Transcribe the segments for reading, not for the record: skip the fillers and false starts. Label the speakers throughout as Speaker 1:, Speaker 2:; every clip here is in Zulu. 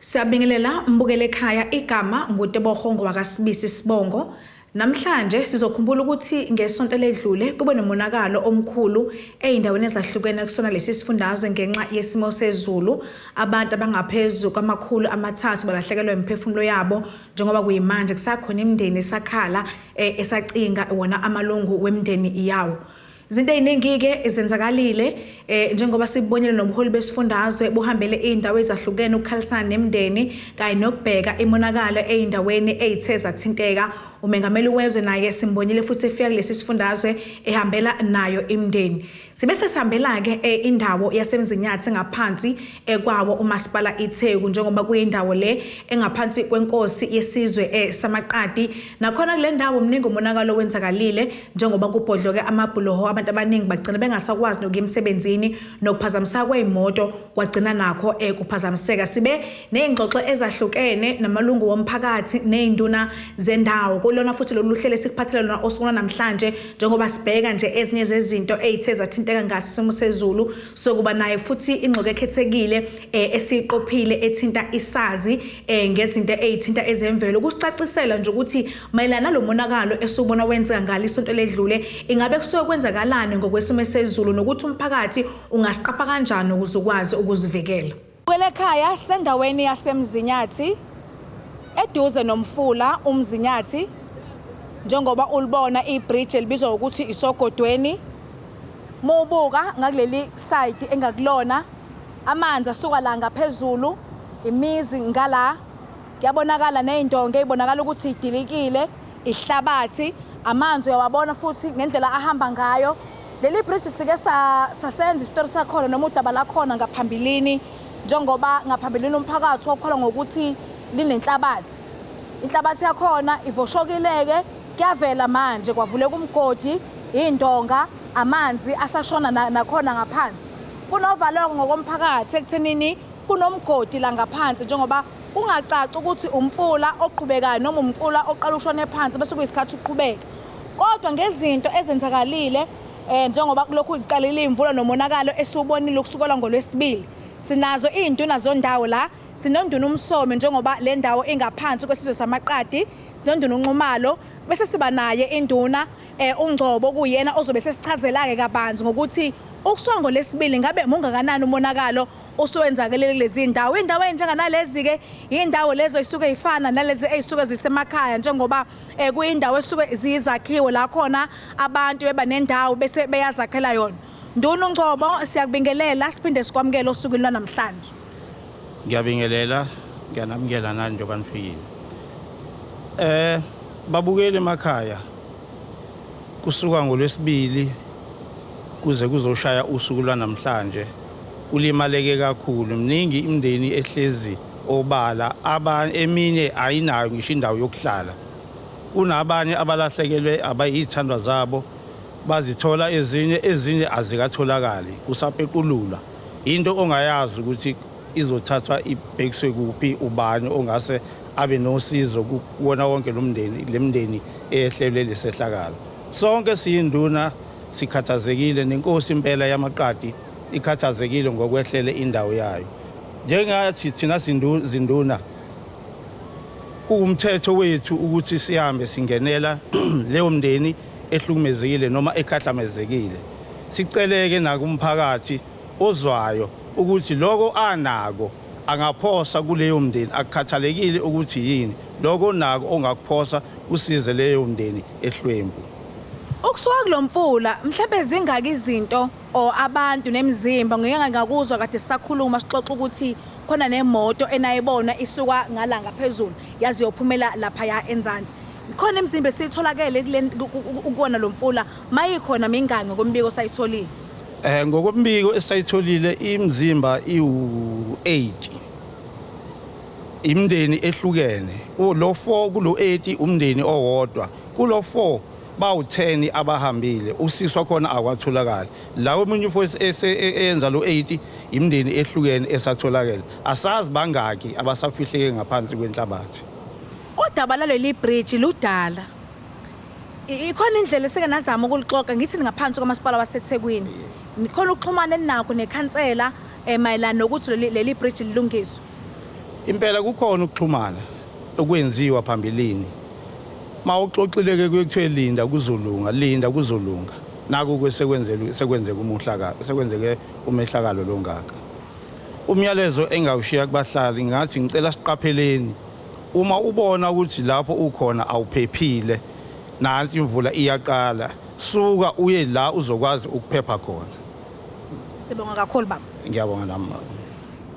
Speaker 1: Siyabingelela mbukele ekhaya, igama nguTebogo ngowakaSibisi Sibongo. Namhlanje sizokhumbula ukuthi ngesonto eledlule kube nomonakalo omkhulu ezindaweni ezahlukene kusona lesi sifundazwe ngenxa yesimo sezulu. Abantu abangaphezu kwama-300 balahlekelwa imiphefumulo yabo njengoba kuyimanje kusakhona imindeni esakhala eh, esacinga wona amalungu wemindeni yawo. Izinto eziningi-ke zenzakalile eh njengoba sibonile nobuholi besifundazwe buhambele izindawo ezahlukene ukukhalisana nemindeni kanye nokubheka imonakalo ezindaweni ezithe zathinteka. Umengameli wezwe naye simbonile futhi efika kulesi sifundazwe ehambela nayo imindeni. Sibe sesihambela-ke eh, indawo yaseMzinyathi ngaphansi eh, kwawo umasipala iTheku njengoba kuyindawo le engaphansi kwenkosi yesizwe eh, samaQadi. Nakhona kule ndawo mningi umonakalo owenzakalile njengoba kubhodloke amabhuloho abantu abaningi bagcina bengasakwazi nokuya emsebenzini nokuphazamiseka kwey'moto kwagcina nakho eh, kuphazamiseka. Sibe ney'ngxoxo ezahlukene namalungu womphakathi ney'nduna zendawo kulona futhi lolu hlelo esikuphathele lona osuku namhlanje njengoba sibheka nje ezinye zezinto ey'the zathinteka ngaso isimo sezulu sokuba naye futhi ingxoxo ekhethekile eh, esiyiqophile ethinta isazi eh, ngezinto ey'thinta ezemvelo kusicacisela nje ukuthi mayelana nalo monakalo esiwubona wenzeka ngalo isonto ledlule ingabe kusuke kwenzakalani ngokwesimo sezulu nokuthi umphakathi ungasiqapha kanjani ukuze ukwazi ukuzivikela.
Speaker 2: Kwelekhaya sendaweni yaseMzinyathi eduze nomfula uMzinyathi njengoba ulibona ibridge elibizwa ngokuthi isogodweni mubuka ngakuleli side engakulona amanzi asuka la ngaphezulu imizi ngala kuyabonakala nezindonga ezibonakala ukuthi idilikile ihlabathi amanzi uyawabona futhi ngendlela ahamba ngayo. Leli bridge sike sasenza isitori sakhona noma udaba lakhona ngaphambilini njengoba ngaphambilini umphakathi wawukhala ngokuthi linenhlabathi. Inhlabathi yakhona ivoshokile-ke kuyavela manje kwavuleka umgodi iy'ndonga amanzi asashona nakhona ngaphansi. Kunovalo ngokomphakathi ekuthenini kunomgodi la ngaphansi njengoba kungacaci ukuthi umfula oqhubekayo noma umfula oqala ushone phansi bese kuyisikhathi uqhubeka. Kodwa ngezinto ezenzakalile eh njengoba kulokhu iqalile imvula nomonakalo esiwubonile ukusukela ngolwesibili sinazo izinduna zondawo la sinonduna uMsomi njengoba le ndawo ingaphansi kwesizwe samaQadi sinonduna uNxumalo bese siba naye induna eh uNgcobo kuyena ozobe sesichazela ke kabanzi ngokuthi ukusuka ngolesibili ngabe mungakanani umonakalo osuwenzakelele kulezi ndawo. Indawo enjenganalezi ke indawo lezo isuke ifana nalezi ezisuke zisemakhaya njengoba eh, kuyindawo esuke ziyizakhiwo la khona abantu beba nendawo bese beyazakhela yona. Nduna uNgcobo siyakubingelela siphinde sikwamukele osukwini lwanamhlanje.
Speaker 3: Ngiyabingelela, ngiyanamukela nani njengoba nifikile. Eh babukeli emakhaya kusuka ngolwesibili kuze kuzoshaya usuku lwanamhlanje kulimaleke kakhulu mningi imindeni ehlezi obala eminye ayinayo ngisho indawo yokuhlala kunabanye abalahlekelwe abayithandwa zabo bazithola ezinye ezinye azikatholakali kusapeqululwa into ongayazi ukuthi izothathwa ibhekiswe kuphi ubani ongase abe nosizo kuwona wonke lo mndeni le mndeni eyehlelwe lesehlakalo sonke siyinduna sikhathazekile nenkosi impela yamaqadi ikhathazekile ngokwehlele indawo yayo njengathi thina zinduna kuwumthetho wethu ukuthi sihambe singenela leyo mndeni ehlukumezekile noma ekhahlamezekile siceleke nakumphakathi ozwayo ukuthi loko anako angaphosa kuleyo mndeni akukhathalekile ukuthi yini loko nako ongakuphosa kusize leyo mndeni ehlwempu.
Speaker 2: Ukusuka kulomfula mhlambe zingaki izinto or abantu nemizimba ngike ngakuzwa kade sisakhuluma sixoxa ukuthi khona nemoto enayibona isuka ngala ngaphezulu yaze yophumela laphaya enzansi. Khona imizimba esiyitholakele kuwona lo mfula mayikhona mingaki ngokombiko osayitholile?
Speaker 3: Eh ngokombiko esayitholile imizimba iwu-80 imindeni ehlukene lo 4 kulo 80 umndeni owodwa kulo 4 bawu-10 abahambile usisi wakhona akwatholakali lawo omunye futhi eyenza lo 80 imindeni ehlukene esatholakele asazi bangaki abasafihleke ngaphansi kwenhlabathi.
Speaker 2: Udaba laleli bridge ludala. Ikhona indlela esike nazama ukulixoxa ngithi ningaphansi kwamasipala waseThekwini. Nikhona ukuxhumana eninakho nekhansela eh, mayelana nokuthi leli bridge lilungiswe.
Speaker 3: Impela kukhona ukuxhumana okwenziwa phambilini. Mawuxoxile-ke kuye kuthiwe linda kuzolunga, linda kuzolunga. Naku kwesekwenzele sekwenzeke umuhlaka sekwenzeke umehlakalo longaka. Umyalezo engawushiya kubahlali ngathi ngicela siqapheleni uma ubona ukuthi lapho ukhona awuphephile nansi imvula iyaqala suka uye la uzokwazi ukuphepha khona.
Speaker 2: Sibonga kakhulu baba.
Speaker 3: Ngiyabonga nami.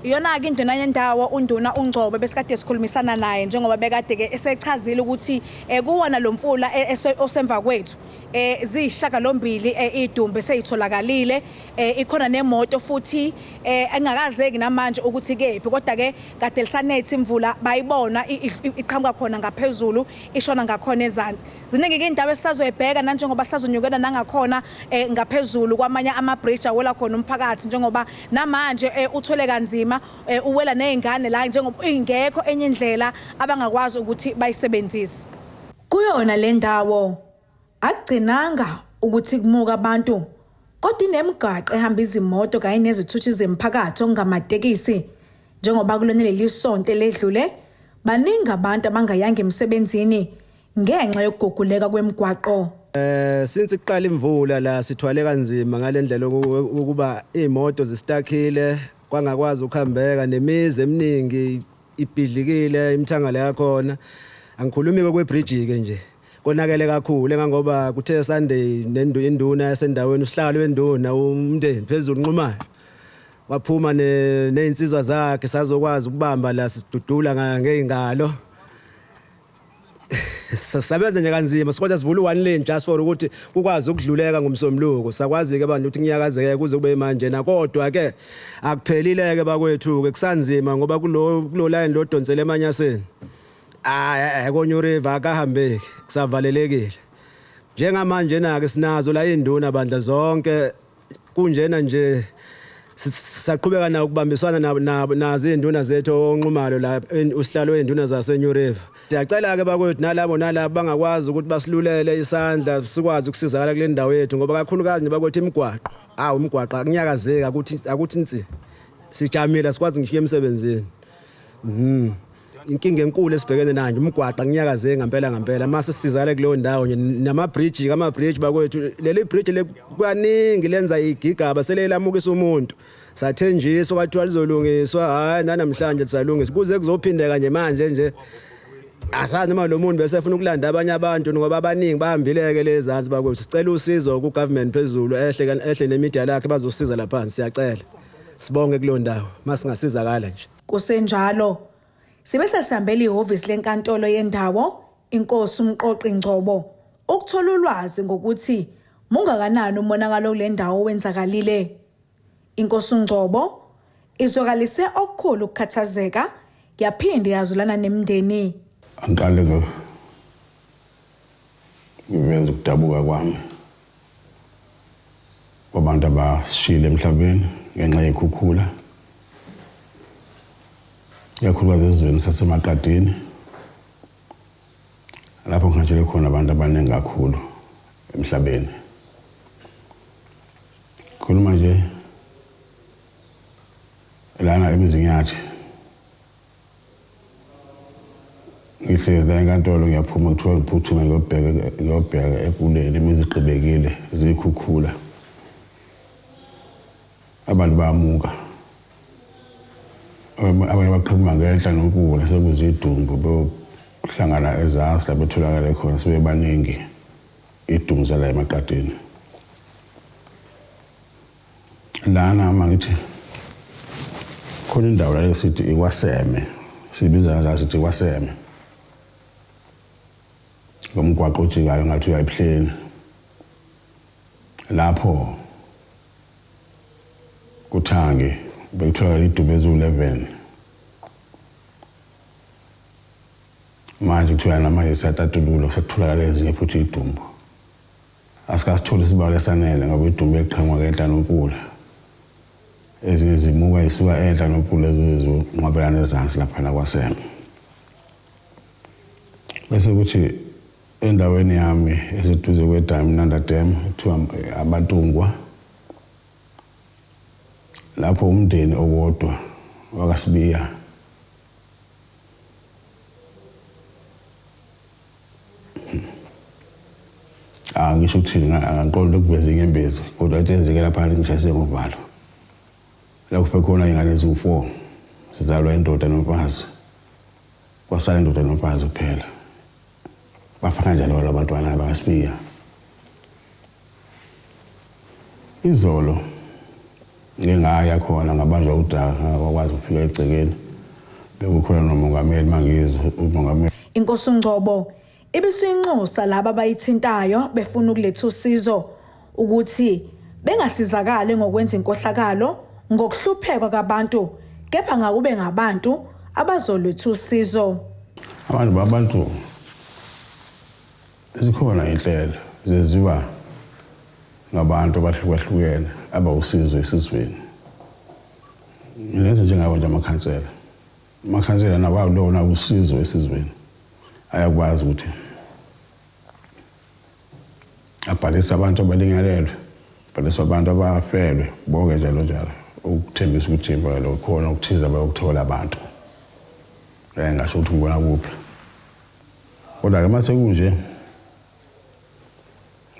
Speaker 2: Iyona-ke induna yendawo uNduna uNgcobo besikade sikhulumisana naye njengoba bekade-ke esechazile ukuthi um kuwona lo mfula e, osemva kwethu um ziyishagalombili um idumbe seyitholakalile um ikhona nemoto futhi um engakazeki namanje ukuthi kephi kodwa-ke kade lisanethi imvula bayibona iqhamuka khona ngaphezulu ishona ngakhona ezansi. Ziningi-ke iy'ndaba esisazoyibheka nanjengoba sisazonyukela nangakhona um ngaphezulu kwamanye ama-bridge awela khona umphakathi njengoba namanje um uthwele kanzima um uwela ney'ngane la njengoba ingekho enye indlela abangakwazi ukuthi bayisebenzise. Kuyona le ndawo akugcinanga ukuthi kumuka abantu kodwa inemigwaqo ehamba izimoto kanye nezithuthi zemiphakathi okungamatekisi njengoba kulona leli sonto eledlule baningi abantu abangayanga emsebenzini ngenxa yokuguguleka kwemigwaqo.
Speaker 4: Since kuqala imvula la sithwale kanzima ngalendlela ukuba imoto zistakile kwangakwazi ukuhambeka nemizi eminingi ibhidlikile imithangala yakhona. Angikhulumi kwebridge ke nje. Konakele kakhulu engangoba kuthe Sunday nendu induna yasendaweni usihlalo wenduna umndeni phezulu Nxumalo waphuma nezinsizwa zakhe sazokwazi ukubamba la sidudula ngezingalo. Sasebenza nje kanzima sikodwa sivula one lane just for ukuthi kukwazi ukudluleka ngomsombuluko. Sakwazi ke abantu ukuthi kunyakazeke kuze kube manje na kodwa ke akuphelile ke bakwethu ke kusanzima ngoba kulo line lo donsele emanyaseni. Hayi konye river akahambeki kusavalelekile. Njengamanje na ke sinazo la induna bandla zonke kunjena nje saqhubeka na ukubambiswana nazo izinduna zethu onxumalo la usihlalo wezinduna zase New River. Siyacela ke bakwethu nalabo nalabo bangakwazi ukuthi basilulele isandla sikwazi ukusizakala kule ndawo yethu ngoba kakhulukazi nje bakwethu imigwaqo. Awu imigwaqo akunyakazeki akuthi nsi. Sijamile sikwazi ngisho emsebenzini. Inkinga enkulu esibhekene nayo nje umgwaqo akunyakazeki ngempela ngempela mase sisizakale kuleyo ndawo nje nama bridge kama bridge bakwethu leli bridge le kwaningi lenza igigaba selelamukisa umuntu sathenjiswa kwathiwa lizolungiswa hayi nanamhlanje lisalungiswa kuze kuzophindeka nje manje nje asazi noma lo muntu bese efuna ukulanda abanye abantu ngoba abaningi bahambileke lezansi bakwethu sicela usizo ku government phezulu ehle ehle nemedia lakhe bazosiza lapha siyacela sibonge kuleyo ndawo masingasizakala nje.
Speaker 2: Kusenjalo, sibe sesihambela ihhovisi lenkantolo yendawo, iNkosi uMqoqi Ngcobo, ukuthola ulwazi ngokuthi mungakanani umonakalo kule ndawo owenzakalile. INkosi uNgcobo izwakalise okukhulu ukukhathazeka yaphinde yazwelana nemindeni.
Speaker 5: Angiqale ngiveze ukudabuka kwami kwabantu abasishile emhlabeni ngenxa yekhukhula, ikakhulukazi ezweni saseMaqadini lapho kuhanjelwe khona abantu abaningi kakhulu emhlabeni. Khuluma nje lana eMzinyathi ngihlezi la enkantolo ngiyaphuma kuthiwa ngiphuthume ngiyobheka ekuleni imizi igqibekile ziyikhukhula abantu bayamuka abanye baqhuma ngenhla nomfula sekuzidumbu beyohlangana ezansi la betholakale khona sebebaningi idumbu zala emaqadini lana uma ngithi khona indawo la esithi ikwaseme sibiza kanjalo sithi ikwaseme ngomgwaqo ojikayo ngathi uya ebuhleni lapho kuthangi bekutholakala idumbu eziwu-11 manje kuthiwa namanje siyatatululwa kusatholakala ezinye futhi idumbu asikasitholi isibalo esanele ngoba idumbu eliqhamuka ngenhla nomfula ezinye zimuka isuka enhla nomfula ezinye zinqwabelana ezansi laphana kwaseme bese kuthi endaweni yami eseduze kwedamu Nanda Dam kuthiwa abantungwa lapho umndeni owodwa wakaSibiya Angisho ukuthini, angiqonde ukuveza inyembezi, kodwa into eyenzeke lapha ngishayise ngovalo. La kufe khona iy'ngane eziwu-4 zizalwa indoda nomfazi, kwasala indoda nomfazi kuphela. Bafa kanjalo labantwana bakaSibiya. Izolo ngike ngaya khona ngabanjwa udaka ngakwazi ukufika egcekeni. Bekukhona nomongameli mangizwa umongameli.
Speaker 1: Inkosi uNgcobo ibisinxusa laba abayithintayo befuna ukuletha usizo ukuthi bengasizakali ngokwenza inkohlakalo ngokuhlupheka kwabantu kepha ngakube ngabantu abazoletha usizo.
Speaker 5: Abantu zikhona inhlelo zeziwa ngabantu abahlukahlukene abawusizo esizweni. Lenze njengabo nje amakhansela. Amakhansela nawo awulona usizo esizweni. Ayakwazi ukuthi abhalise abantu abalingalelwe, abhalise abantu abafelwe, bonke njalo njalo. Ukuthembisa ukuthi lo khona okuthize abayokuthola abantu. Ngasho ukuthi ngibona kuphi. Kodwa-ke mase kunje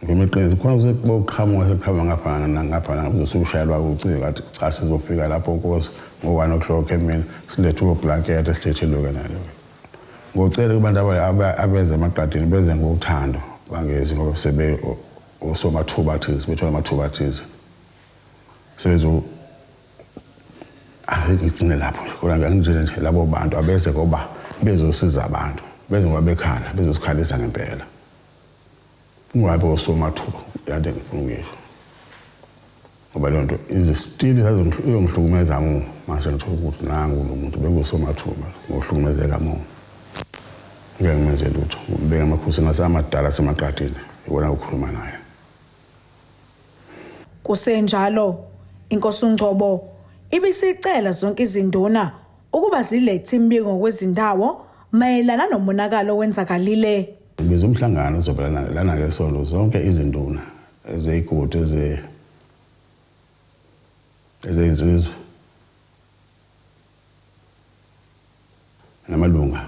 Speaker 5: ngemiqiniso khona kuqhamuka sekuqhamuka ngapha nangapha uzosushayelwa ucingo kathi cha sizofika lapho nkosi ngo-1 o'clock emini silethe ublankete silethe lokho nalokho. Ngocela kubantu abeze emaqadini beze ngothando bangezi ngoba sebe osomathuba athize bethola amathuba athize. Sebezo ngigcine lapho kodwa ngangijele nje labo bantu abeze ngoba bezosiza abantu, beze ngoba bekhala bezosikhalisa ngempela. Ungabe osomathuba yade ngifuna ukuyisho. Ngoba leyo nto still izongihlukumeza mo mase ngithola ukuthi nangu lo muntu bekusomathuba ngohlukumezeka mo. Ngeke ngimenze lutho, ngibeke amakhosini amadala asemaqadini ibona ukukhuluma naye.
Speaker 1: Kusenjalo inkosi uNgcobo ibisicela zonke izinduna ukuba zilethe imibiko ngokwezindawo mayelana nomonakalo owenzakalile.
Speaker 5: Ngibiza umhlangano ozoba lana ngesonto zonke izinduna ezeyigodi ezeyinsizwa namalunga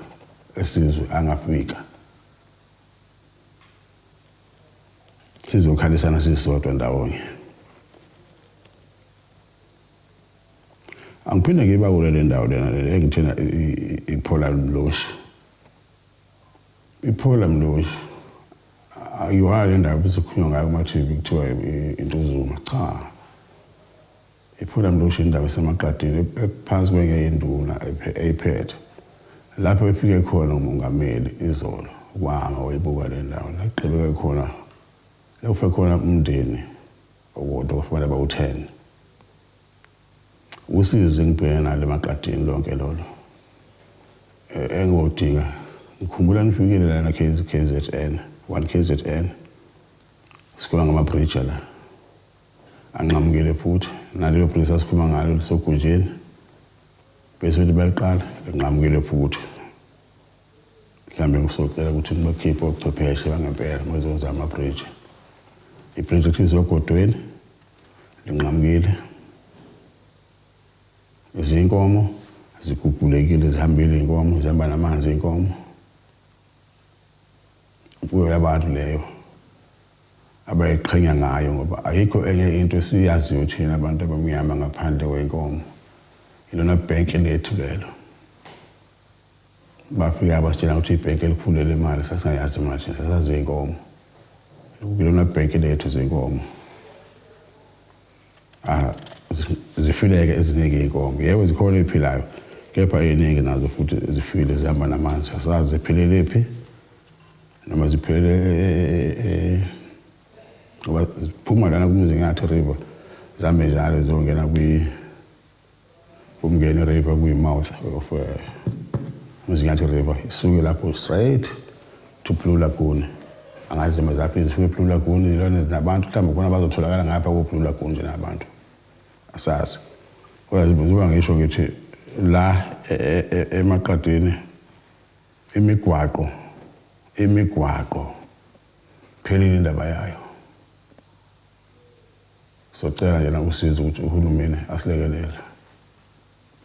Speaker 5: esizwe angafika sizokhalisana sisodwa ndawonye. Angiphinde ngibawule le ndawo lena engithena iPhola Mloshi. iPhola Mloshi ayona le ndawo bese kukhulunywa ngayo kuma-TV kuthiwa iNtuzuma. Cha, iPhola Mloshi indawo esemaqadini ephansi kwenye induna eyiphethe. Lapho efike khona umongameli izolo wama wayibuka le ndawo la gqibeke khona la kufe khona umndeni owodwa kufanele bawu-10. Usizo engibhekene nalo emaqadini lonke lolo engiwudinga. Ngikhumbula nifikile lana KZN 1 KZN sikhuluma ngama-bridge la anqamukile futhi nalelo bridge sasikhuluma ngalo lisogunjini bese bethi baliqala linqamukile futhi. Mhlawumbe ngisocela ukuthi nibakhiphe ochwepheshe bangempela bazokwenza ama-bridge. I-bridge kuthiwa isogodweni linqamukile, izinkomo zigugulekile, zihambile iy'nkomo, zihamba namanzi iy'nkomo. Imfuyo yabantu leyo abayiqhenya ngayo ngoba ayikho enye into esiyaziyo thina abantu abamnyama ngaphandle kwenkomo. Ilona bhenki lethu lelo. Bafika basitshela ukuthi ibhenki elikhulu lemali sasingayazi manje, sasazi iy'nkomo. Ilona bhenki lethu zinkomo. Zifileke eziningi iy'nkomo. Yebo zikhona ey'philayo, kepha ey'ningi nazo futhi zifile zihamba namanzi. Asazi ziphilele phi noma ziphilele ngoba ziphuma lana kuMzinyathi River zihambe njalo ziyongena kuMngeni River kuyi-mouth of Mzinyathi River, isuke lapho straight to Blue Lagoon. Angazi noma zaphi zifike Blue Lagoon izilwane zinabantu mhlawumbe khona bazotholakala ngapha ko-Blue Lagoon nje nabantu asazi. Kodwa njengoba ngisho ngithi la emaqadini imigwaqo phelile indaba yayo. Socela nje usizo ukuthi uhulumeni asilekelele.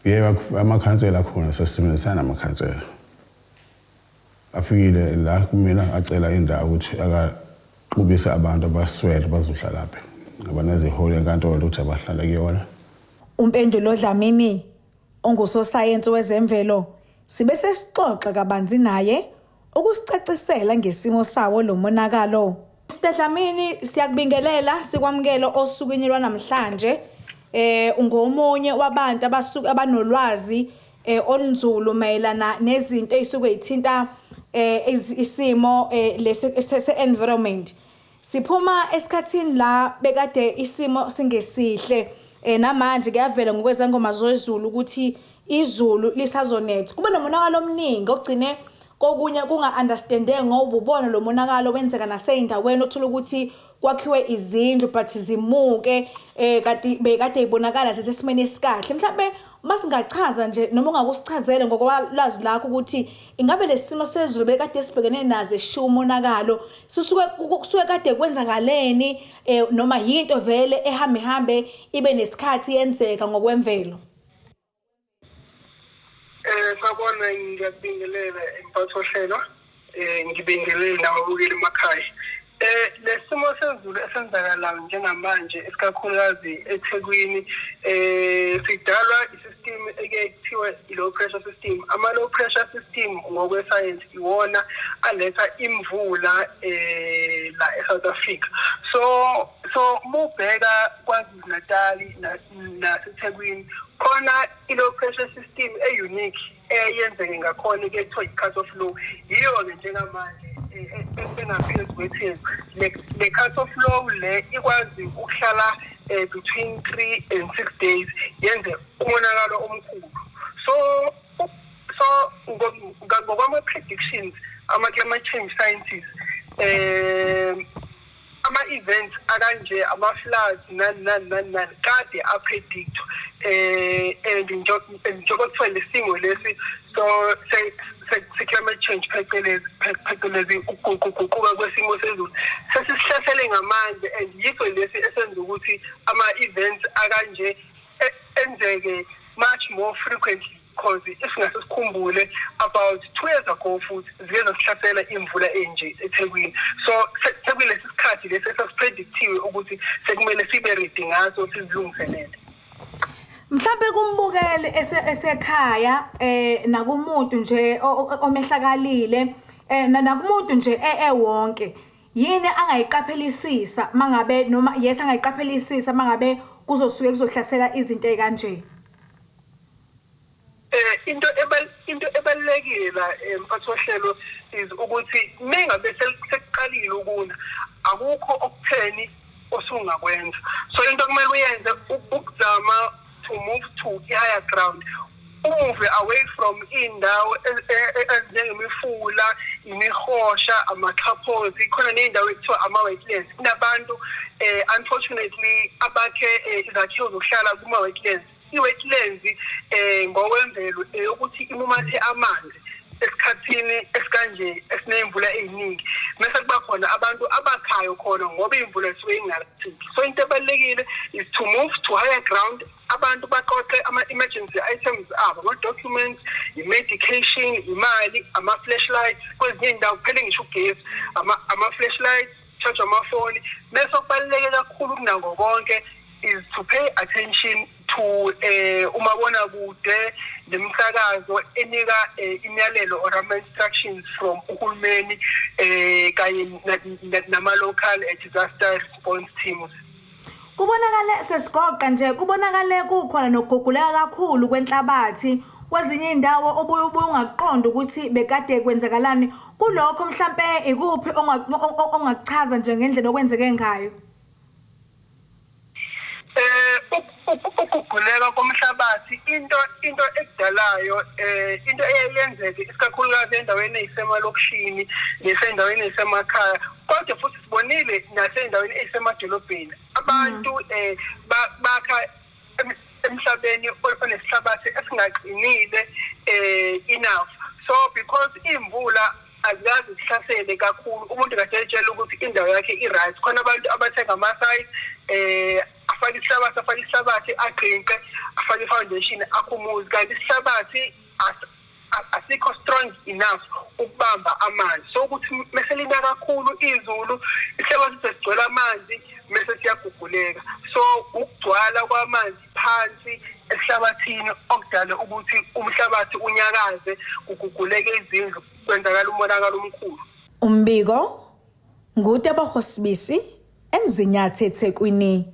Speaker 5: Yebo amakhansela akhona sasebenzisana namakhansela. Afikile la kumina acela indawo ukuthi Qubisa abantu abaswele bazohlalaphi ngoba neziholo enkantolo ukuthi abahlala kuyona.
Speaker 2: UMpendulo Dlamini ongusosayensi wezemvelo sibe sesixoxa kabanzi naye ukusicacisela ngesimo sawo lo monakalo. Mr Dlamini, siyakubingelela, sikwamukele osukwini lwanamhlanje. Ungomunye wabantu abasuke abanolwazi olunzulu mayelana nezinto ezisuke zithinta isimo lesi se-environment. Siphuma esikhathini la bekade isimo singesihle, namanje kuyavela ngokwezangoma zezulu ukuthi izulu lisazonetha. Kube nomonakalo omningi ogcine kokunye kunga-understandeki ngoba ubona lo monakalo wenzeka nasey'ndaweni othola ukuthi kwakhiwe izindlu but zimuke, kanti bekade y'bonakala zisesimeni esikahle. Mhlampe masingachaza nje noma ungakusichazele ngokwalwazi lakho ukuthi ingabe lesi simo sezulu bekade sibhekene nazo esishiya umonakalo sisuke kusuke kade kwenzakaleni, noma yinto vele ehambe hambe ibe nesikhathi yenzeka ngokwemvelo?
Speaker 6: Sawubona, ngiyakubingelela mphathi wohlelo, ngibingelele nababukeli emakhaya. Lesimo sezulu esenzakalayo njengamanje, isikakhulukazi eThekwini, sidalwa i-system eke kuthiwe i-low pressure system. Ama-low pressure system ngokwesayensi iwona aletha imvula la e-South Africa. So mubheka KwaZulu Natal naseThekwini khona i-low pressure system e-unique eyenzeke ngakhona ke kuthiwa i-cut off low. Yiyo-ke njengamanje engaphezu kweTheku. Le cut off low le ikwazi ukuhlala between 3 and 6 days, yenze umonakalo omkhulu. So ngokwama-predictions ama-climate change scientists, ama-events akanje, ama-floods, nani nani nani nani, kade a-predict, and njengoba kuthiwa lesimo lesi so se-climate change, phecelezi ukuguquguquka kwesimo sezulu, sesisihlasele ngamandla, and yiso lesi esenza ukuthi ama-events akanje enzeke much more frequently, because if singase sikhumbule, about 2 years ago futhi zike zasihlasela imvula enje eThekwini. So sekulesi sikhathi lesi esasi-predictiwe ukuthi sekumele sibe ready ngaso, sizilungiselele.
Speaker 2: Mhlambe kumbukele esekhaya, nakumuntu nje omehlakalile, nakumuntu nje ewonke, yini angayiqaphelisisa mangabe, noma yes, angayiqaphelisisa mangabe kuzosuke kuzohlasela izinto ezikanje?
Speaker 6: Into ebalulekile la, mphathi wohlelo, is ukuthi mengabe sekuqalile ukuna, akukho okutheni osungakwenza. So into kumele uyenze ukuzama to move to higher ground, u-move away from indawo ezinjengemifula, imihosha, amaxhaphozi. Khona ney'ndawo ekuthiwa ama-wetlands. Kunabantu, unfortunately, abakhe izakhiwo zokuhlala kuma-wetlands. I-wetlands, ngokwemvelo, eyokuthi imumathe amanzi esikhathini esikanje esiney'mvula ey'ningi, mese kuba khona abantu abakhayo khona ngoba iy'mvula zisuke iy'ngathiki. So into ebalulekile is to move to higher ground. Abantu baqoqe ama-emergency items abo, ama-documents, i-medication, imali, ama-flashlight. Kwezinye iy'ndawo kuphele ngisho ugesi. Ama-flashlight, charge amafoni. Bese okubaluleke kakhulu kunako konke is to pay attention to umabonakude nemisakazo enika imiyalelo or ama-instructions from uhulumeni, kanye nama-local disaster response teams.
Speaker 2: Kubonakale sesigoqa nje, kubonakale kukhona nokuguguleka kakhulu kwenhlabathi kwezinye indawo, obuye ungakuqonda ukuthi bekade kwenzakalani kulokho. Mhlambe ikuphi ongakuchaza nje ngendlela okwenzeke ngayo?
Speaker 6: Ukuguguleka komhlabathi, into ekudalayo, into eyenzeke isikakhulukazi endaweni ezisemalokishini nesendaweni ezisemakhaya, kodwa futhi sibonile nasey'ndaweni ey'semadolobheni, abantu bakha emhlabeni onesihlabathi esingaqinile enough. So because imvula azikaze zihlasele kakhulu, umuntu kade etshela ukuthi indawo yakhe i-right. Khona abantu abathenga ama-site, afake isihlabathi, afake isihlabathi, aqinqe, afake i-foundation, akhe umuzi, kanti isihlabathi Asikho strong enough ukubamba amanzi. So ukuthi mese lina kakhulu izulu, isihlabathi sesigcwele amanzi, mese siyaguguleka. So ukugcwala kwamanzi phansi esihlabathini okudala ukuthi umhlabathi unyakaze, kuguguleke izindlu, kwenzakala umonakalo omkhulu.
Speaker 2: Umbiko nguTebogo Sibisi eMzinyathi eThekwini.